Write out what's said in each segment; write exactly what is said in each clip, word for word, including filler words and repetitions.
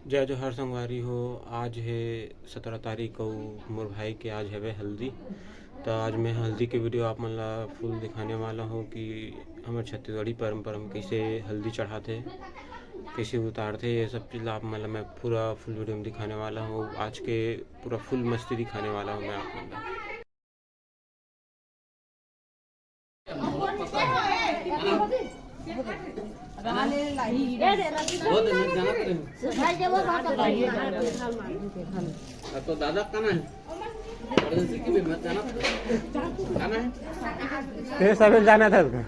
जय जोहार संगवारी हो, आज हे सतरा तारीख अउ मोर भाई के आज हवे हल्दी। त आज मैं हल्दी के वीडियो आप मन ला फुल दिखाने वाला हूँ कि हमर छत्तीसगढ़ी परंपरा में कैसे हल्दी चढ़ाथे, कैसे उतारथे, ये सब चीज़ ला आप मन ला मैं पूरा फुल वीडियो में दिखाने वाला हूँ। आज के पूरा फुल मस्ती दिखाने वाला हूँ मैं आप मन ला। तो दादा का ना है? तेरे सब जाना था उसका।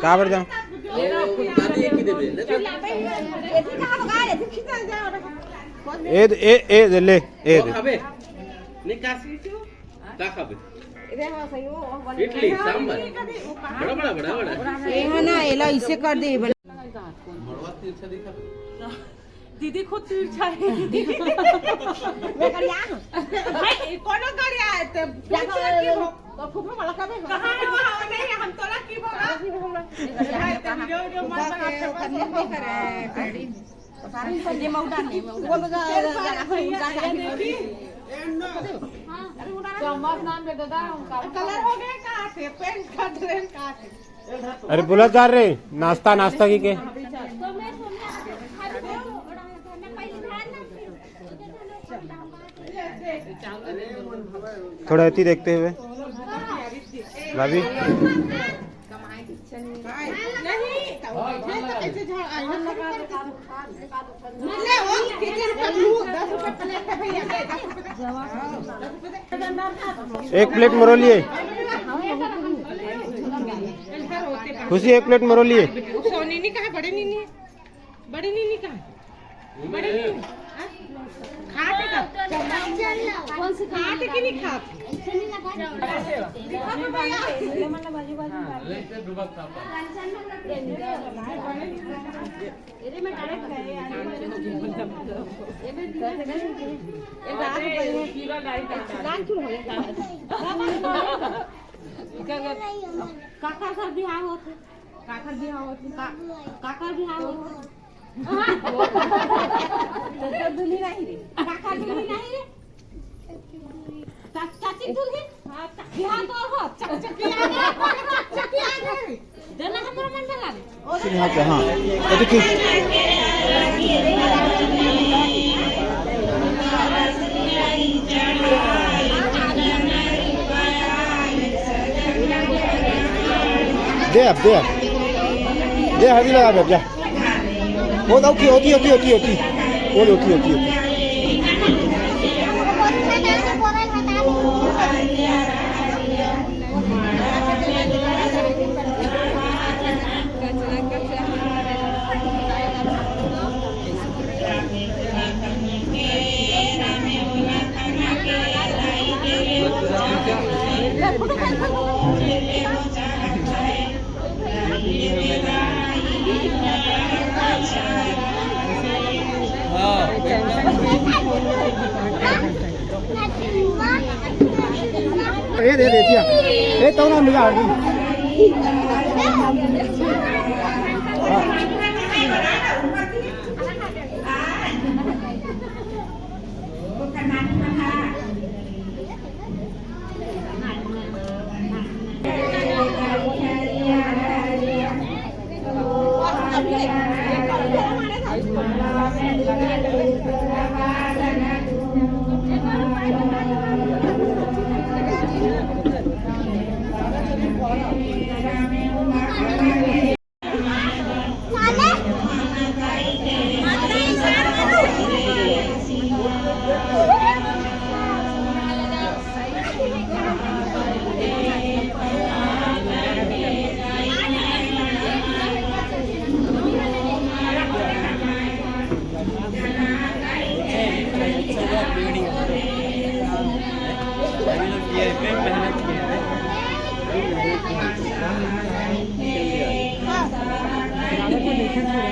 का बर जाऊं? ए, ए, ए, ले, ए, दे। खाबे? नहीं, का का खाबे? इडली, सांबर। बड़ा, बड़ा, बड़ा, बड़ा। ए, हाँ ना, एला इसे कर दे, बन- मड़वा तिरछा दिखा। दीदी खुद तिरछा है। मैं करिया। भाई, कोनो करिया है, ते पूछे कि हो। तो खूब हम अलग खाबे। कहाँ है वो? नहीं, हम तोला की बोला। भाई, ते वीडियो, वीडियो मत बना, के ओकर नहीं करे, कड़ी। ये मौटा नहीं, मौटा। बोल जा, जा, जा, जा, जा, जा। कलर हो गया, कहाँ से? पेंट का ड्रेन कहाँ से? अरे बोला जा रे, नाश्ता, नाश्ता की के? थोड़ा अति देखते हुए भाभी। एक प्लेट मरो लिए। खुशी, एक प्लेट मरो लिए। सोनी नहीं कहा, बड़े नहीं, नहीं। बड़ी नीनी कहाँ? बड़ी नीनी। हाँ? खाते का? कौन सी खाते कि नहीं खाते? दिखा तो भैया। काका का बिहाव होत हे। काकर बिहाव होत हे। का-, काकर बिहाव होत हे। तो दुल्ही नहीं रे। काकर दुल्ही नहीं रे। चा-, चाची दुल्ही? हाँ, चा-, बिहाव तो हो। चकचकी आ गई, चकचकी आ गई। देना हमरा मन में लागे। सिंहा के, हाँ। ये देखिए। दे अब, दे अब। दे, हल्दी लगा दे, जा। वो तो ओके, ओके, ओके, ओके, ओके। वो ओके, ओके, ओके। ए, दे, दे दिया। ए, तो ना मिला।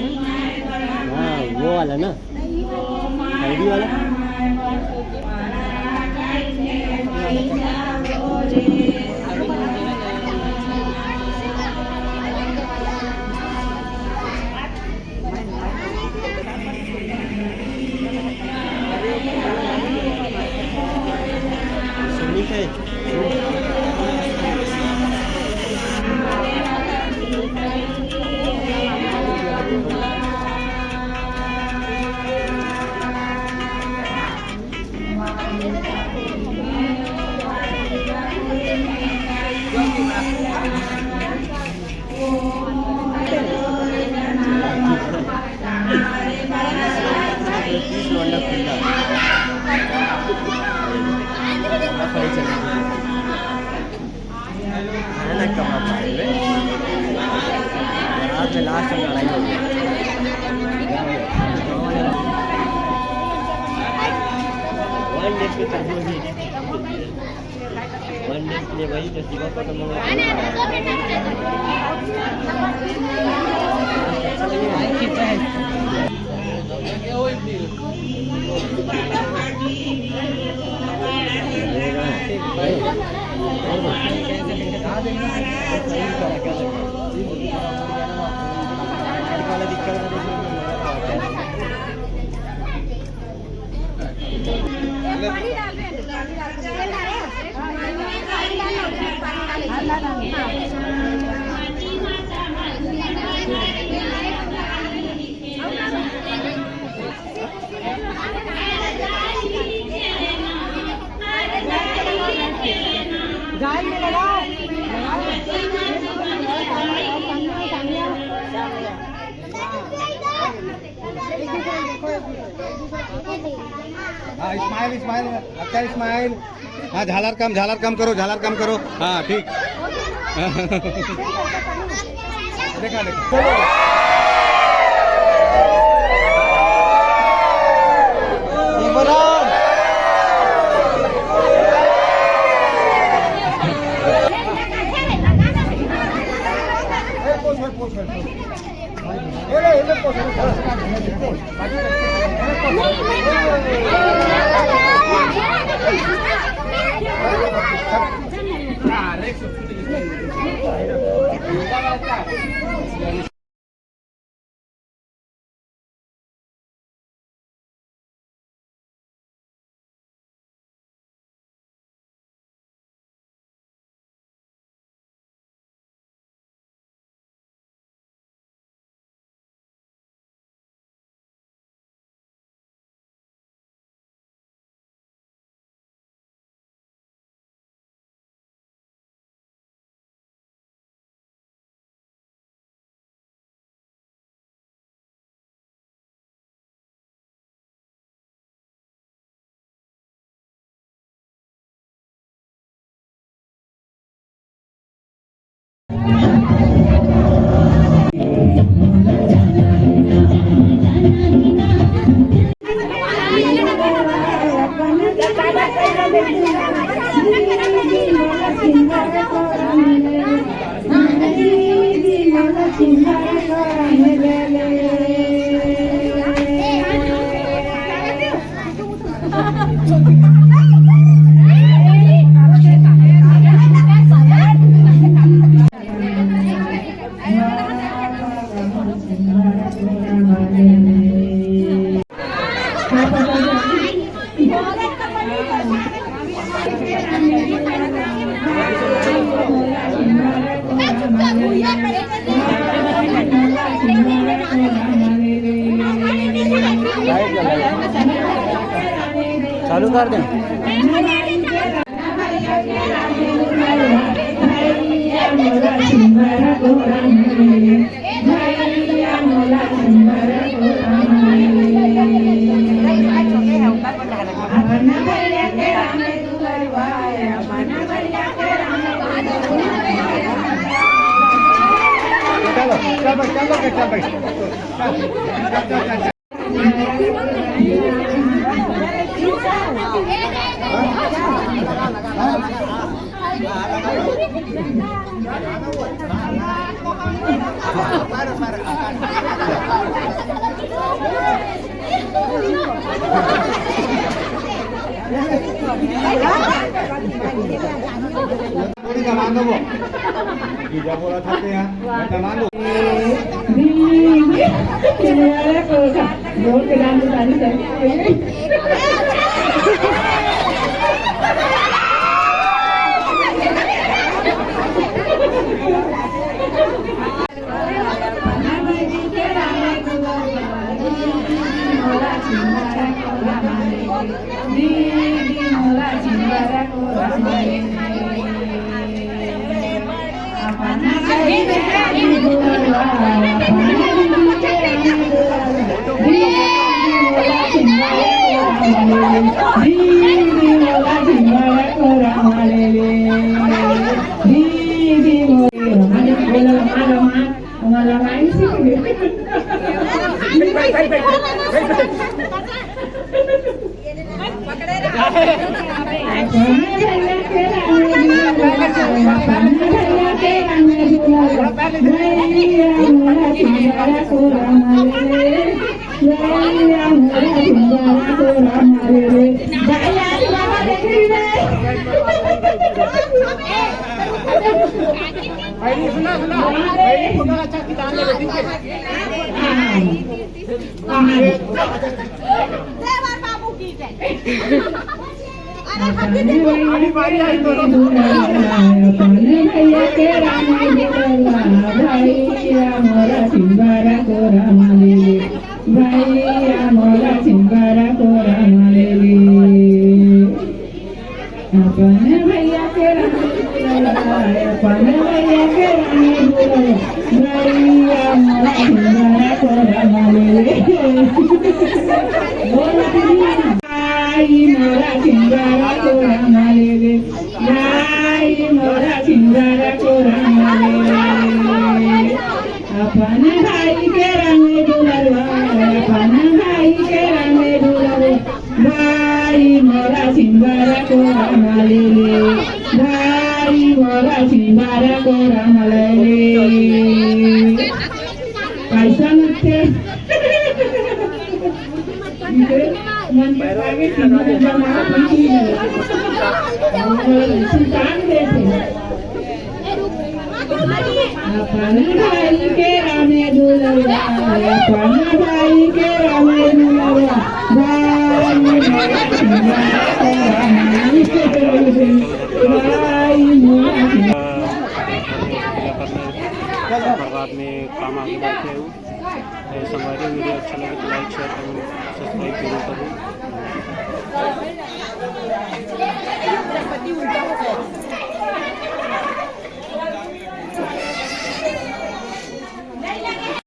हाँ, वो वाला ना, हल्दी वाला। भयानक कबाब मारे हुए। रात में लास्ट में लड़ाई हो गई। वन डे पे तो हो गई। वन डे के लिए वही तो जीवा खत्म हो गया। गाल में लगाओ, लगाओ। हाँ, स्माइल, स्माइल, अच्छा, स्माइल। हाँ, झालर कम, झालर कम करो, झालर कम करो। हाँ, ठीक। देखा, देखा। एक बार और। चालू कर दें। चलो, चल भाई, चल भाई, चल भाई। पूरी जमा दो वो। जीजा बोला था तो यार, मैं जमा दो। जोर के डांस सारी करनी पड़ेगी। भाई, सुना, सुना। भाई, फोटो अच्छा खिंचा ले, ठीक है? देवर बाबू की जय। अरे, हम भी देखो। अभी बारी आई तो। भैया मोरा सिंगारा को राम ले ले, भैया मोरा सिंगारा को राम ले ले। अपन भैया के रानी दुलरवा, अपन भैया के रानी दुलरवा, भैया मोरा सिंगारा को राम ले ले। बोल ना दीदी। भाई मोरा सिंगारा को राम ले ले, भाई मोरा सिंगारा को राम ले ले। अपन भाई के रानी दुलरवा, अपन भाई के रानी दुलरवा, भाई मोरा सिंगारा को राम ले ले, भाई मोरा सिंगारा को राम ले ले। कैसा नृत्य? इनके मन के आगे सिंगारा जमा होती है। और सुल्तान देखे। अपन भाई के रामे दुलरवा, अपन भाई के रामे दुलरवा, भाई मोरा सिंगारा, भाई मोरा। प्रभात में काम आगे बढ़ते हैं। और संगवारी, वीडियो अच्छा लगे तो लाइक, शेयर, कमेंट, सब्सक्राइब जरूर करें।